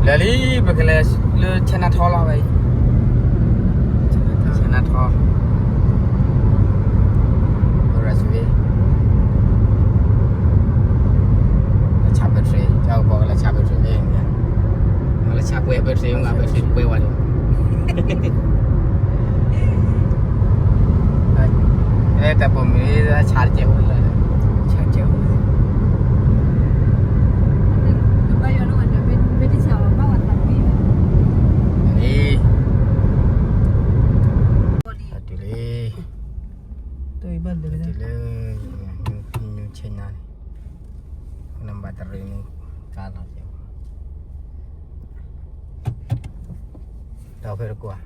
လၢလံ ပကလဲၤလၢ Chinatown လီၤဝဲအံၤ, Chinatown, ပ reserve, လၢဆါ battery, ကဘီကလၢဆါ battery လၢ, လၢဆါပှဲၤ battery မ့ၢ် battery ပှဲၤဝဲန့ၣ်, တၢ်ပိာ်မုၣ်ဆါတကဲးအိၣ်လၢ, ဆါတကဲးအိၣ်လၢ, အံၤ, တုၤလံ, တုၤလံ, နဘၣ်တရံးန့ၣ်, ကါလီၤကဲး, ဒီးဖဲတကိး,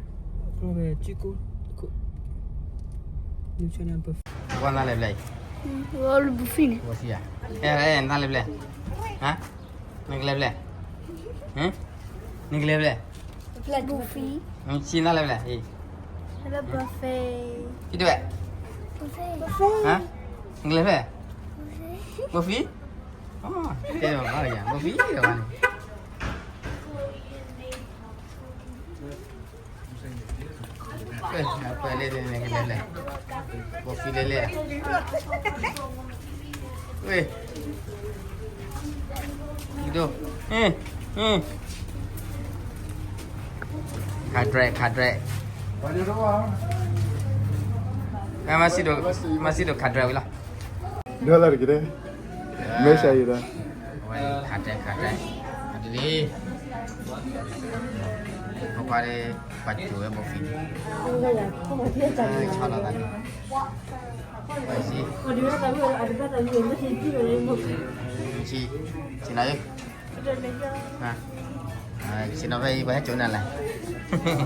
ဝဲနလဲၤဘျဲၣ်, ဝဲဖံန့ၣ်, ဝဲဖံဧါ, အဲ အဲ နလဲၤဘျဲၣ်, ဟါ, နကလဲၤဘျဲၣ်, နကလဲၤဘျဲၣ်, နကလဲၤဘျဲၣ်, ဖံနလဲၤဘျဲၣ်, ဖံတဲဝဲ, ဟါ, နကလဲၤဘျဲၣ်, ဘိၣ်ဖံ, တဲဘၣ်ယၤ ဘိၣ်ဖံလီၤဘၣ်န့ၣ် ပှဲၤလဲၣ်န့ၣ် ကလဲၤလဲၣ်, ဘိၣ်ဖံလဲၣ်လဲၣ်, ဝဲ, ဒိ, ခးဒြဲး ခးဒြဲး, မၤစံဒိၣ် ခးဒြဲးဝံၤလီၤ, ဒိလၢတက့ၢ်, မ့ၢ်စၢ်ယံၤဒီး, ခးဒြဲး ခးဒြဲး, အဒ်လံ, ပကွၢ်ဒီး ပှၤစိာ်ဝဲဘိၣ်ဖံ, ဆီလီၤသးန့ၣ်, ဆံ, ဆံနၤ, ဆံနၤဖဲအံၤ ပှၤဟဲစိာ်နၤလဲၣ်,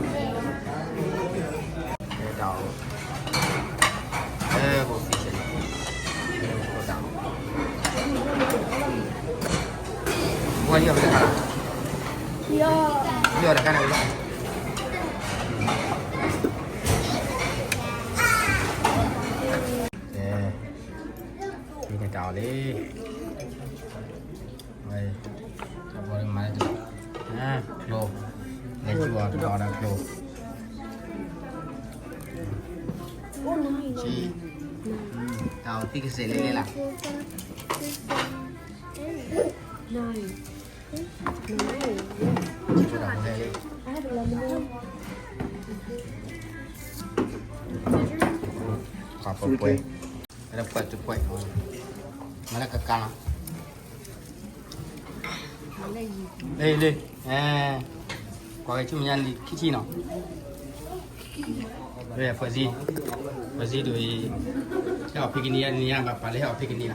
တၢ်, ဘိၣ်ဖံ, တၢ်, ဘိၣ်ဖံ, လီၤတခါန့ၣ်လီၤ, မ့ၢ်တၢ်အီၤလံ, ဝဲ, တၢ်ဘီမၤလၢ, ချိ, လဲၤကၠူအီၤတဘျီဒီးချိ, ဆံ, တၢ်အီၤသံကစဲးလဲၣ်လဲၣ်လၢ်, ပှဲၤ, ပှဲၤ, မၤလၢကကါလီၤ, လၢ, ကွၢ်က့ၤဆူမဲာ်ညါနံၣ်ခံဆံနီၤ, ဝဲ, ပှဲၤစံ, ပှဲၤစံဒိၣ်အံၤ, ဟဲအီၣ်ဖံကနံၤအံၤ နံၤညါဘၣ်ပာ်လၢဟဲအီၣ်ဖံကနံၤလီၤ, ဟဲအီၣ်ဃိအီၣ်ဃီဒီးဆိကမိၣ်, အတဲတဝီညါလီၤ, ဟဲအီၣ်ဖံကနံၤပာ်က့ၤ,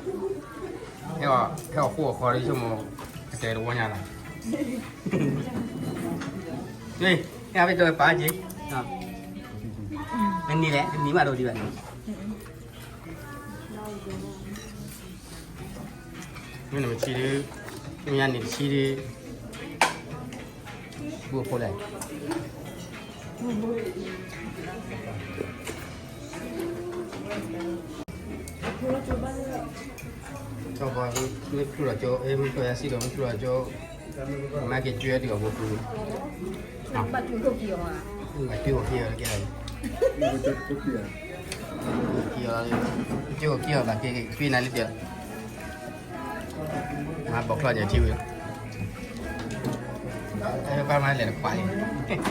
နံၤလဲၣ် နံၤဘၣ်ဒိၣ်ဒံးဘၣ်န့ၣ် မ့ၢ်နမ့ၢ်ဆံဒု, မ့ၢ်ယါန့ၣ်တဆံဒု, ဘူၣ်အဖိလဲၣ်, မ့ၢ်ဖျိလီၤကၠိ, မ့ၢ်ဖျိယါစံဒီး မ့ၢ်ဖျိလီၤကၠိ, မၤက့ၤကၠွဲဒုးအဘူးဘူး, ဘၣ်ကၠွဲက့ၤအီၤလၢကဲ, ကၠွဲက့ၤအီၤ, ကၠွဲက့ၤအီၤဘၣ်က့ၤက့ၤ ကၠွဲနၤလံတဲလီၤ, မၤဘီၣ်ချီၣ်ညါထံဝံၤလီၤ, အဲၣ်ပၢ်မၤလဲၤတခွးလံ တၢ်က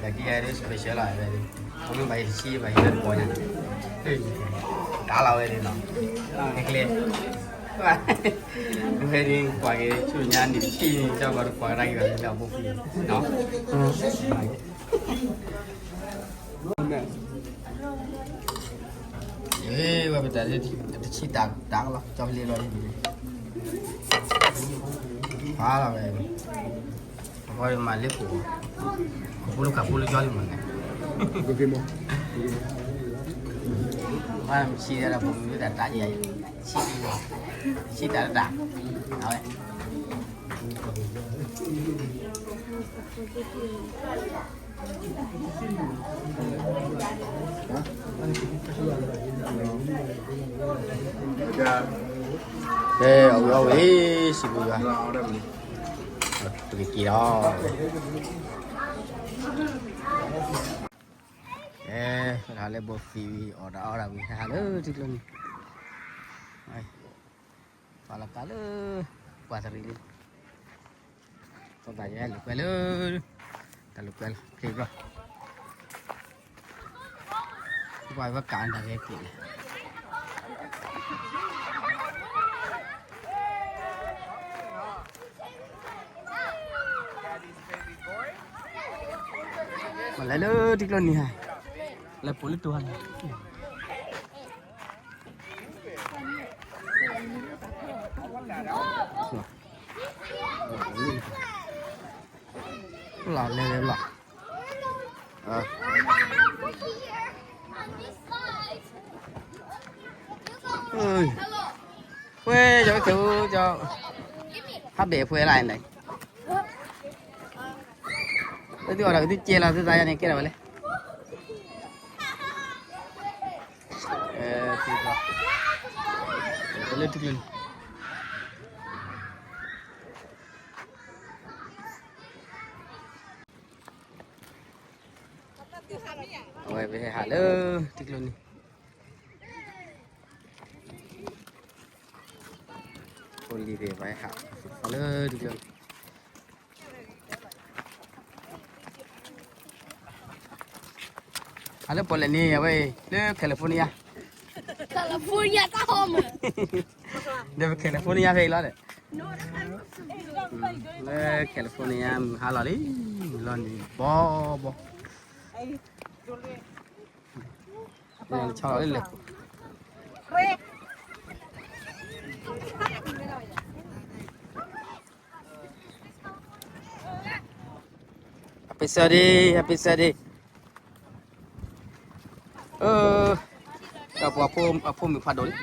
ံၢ်အံၤဒ် special လီၤ, ပမ့ၢ်ဘၣ်ဟံးတဆံ ဘၣ်ဟံးလၢတပီၤညါ, တၢ်လီၤဝဲဒၣ်နီၤ, ကျဲ, ဝဲဒၣ်ကွၢ်က့ၤ ဆူညါနံၣ်တဆံန့ၣ် ကၠီကီးတကွၢ်ကဒါက့ၤဘၣ်လၢအဖိခွံနီၤ, ဝဲပတၢ်လၢ တဆံတၢ်တၢ်လီၤ ကၠီဖလ့လီၤ, ဖးလီၤဝဲ, အဃိမၤလၢခိၣ်, ခိၣ်ဖိလၢခးဖိလၢကၠီလံမးန့ၣ်, ဘၣ်မ့ၢ်ဆံးဒၣ်ဒီး ပိာ်မုၣ်လၢတၢ်တၢ်ယဲၢ်, ဆံး, ဆံးတၢ်တတၢ်, အဝဲ, ကဲ, အဝဲအီၣ်ဝဲ စံာ်ပူၤယွၤ, ပကက့ၤလီၤ. ကဲ, ပဟးလၢဘိသံဝံၤ အီၣ်တၢ်အီတၢ်ဝံၤ ဟဲဟးလၢထံကျိနံၤ, ပာ်လီၤကးလၢ ပှၤတရံးလံ, သီသးယဲလိာ်ကွဲလၢ တၢ်လိာ်ကွဲလီၤ ဖျ့ဘျီ ပှၤဝဲကးတၢ်ဂဲၤကျိၤန့ၣ် မ့ၢ်လဲၤလၢထံကျိနံၤဟါ, လဲၤပိာ်လၢတိၤဟါန့ၣ် လီၤလဲၤလီၤ, ပှဲၤ ကၠီကဲဧိၤ ကၠီ, ဟးဘဲၣ်ပှဲၤလၢန့ၣ်, ပသုအီၣ်တၢ်ကသုကဲလီၤ သုသးယါန့ၣ် ကဲထီၣ်ဝဲလဲၣ်. လၢထံကျိန့ၣ် အဝဲပဟဲဟးလၢထံကျိနံၤ, ဖိလံၤသ့ၣ်ပှၤဟဲဟးလၢထံကျိနံၤ, ဟးလၢပီၣ်လဲၣ်န့ၣ် အဝဲအံၤ လၢ California, California တၢ်ဟီမုၢ်, ဒီး California ဖဲအံၤလီၤဒီး, လၢ California မုၢ်ဟါလီၤလံ, မုၢ်လီၤနုာ်ဘီဘီ, ဆီလီၤလၢလဲၣ်, အပ့ၤစၢၤဒံး အပ့ၤစၢၤဒံး, ဒီးပှၤအဖိမုၣ်ဖးဒိၣ်လံ,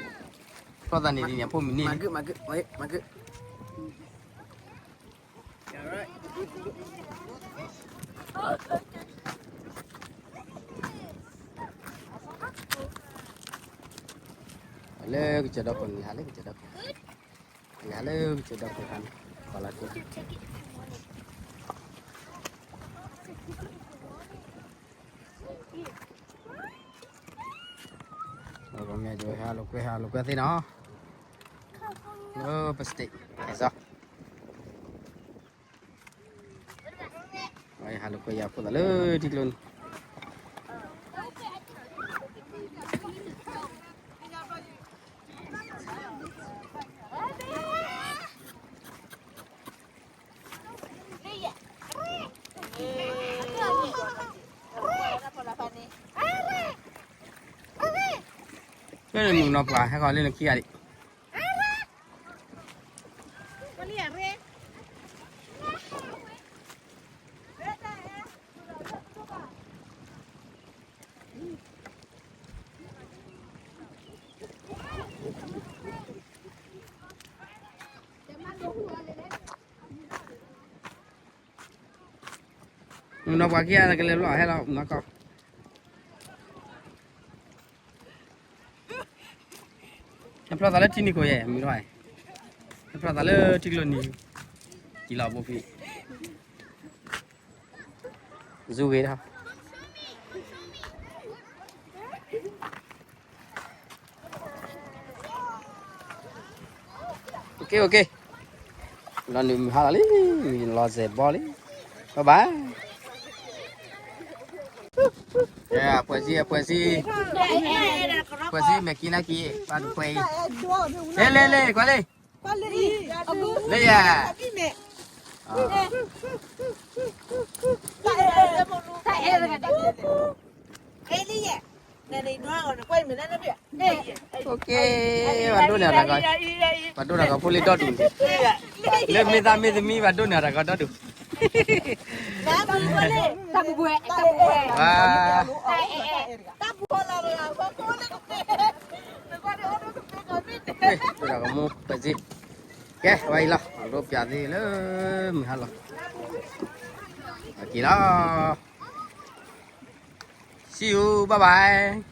ဖျီသးန့ၣ်ဒ်န့ၣ် အဖိမုၣ်န့ၣ်, လၢကစၢၢ်ဒီခိၣ်န့ၣ် ဟးလၢကစၢၢ်ဒီခိၣ်, ယဟးလၢကစၢၢ်ဒီခိၣ်ခါန့ၣ်, ပှၤလီၤက့ၤ ပမ့ၢ်ဟးလိာ်ကွဲ ဟးလိာ်ကွဲသ့နီၤ, လၢ Pacific ကစီၣ်, ဟးလိာ်ကွဲယၤဖိသၣ်လၢထံကျိန့ၣ် လၢနမုၢ်နီၢ်ပှၢ် ဟဲခီလၢနခံဂၤဒံး, မုၢ်နီၢ်ပှၢ်ခံဂၤ ကလဲၤဘျီ ဟဲလီၤ မုၢ်နီၢ်ကီၢ် နဖျီသးလၢထံနံၤခိၣ်ယဲၢ် မုၢ်ထီၣ်, နဖျီသးလၢထံကျိနံၤ, ကံလီၤဘိဖံး, ဇူဂ့ၤထီၣ်, လီၤနုာ်မုၢ်ဟါလီၤလံ, လီၤစဲးဘီလံ, ဘၣ်ဘၣ်. အပှဲၤစံ အပှဲၤစံ, အပှဲၤစံ မဲာ်ကံနၢ်ကံ, ပှၤတပှဲၤအံၤ, လဲၤလဲၤလဲၤ ကွၢ်လံ, လၢယၤ, ပှၤဒိးန့ၢ်တၢ်ကီ, ပှၤဒိးတၢ်ကီဖိလံဒီဒူၣ်န့ၣ်, လၢမ့ၢ်သးမ့ၢ်သမံ ပှၤဒိးန့ၢ်တၢ်ကီဒီဒူၣ်, ပှၤ ဒိးတၢ်ကမူ ပစံ ကဲ ဝဲအံၤလီၤ အဒိပျးသ့လၢ မုၢ်ဟါလီၤ အက့ၤလီၤ See you, bye bye.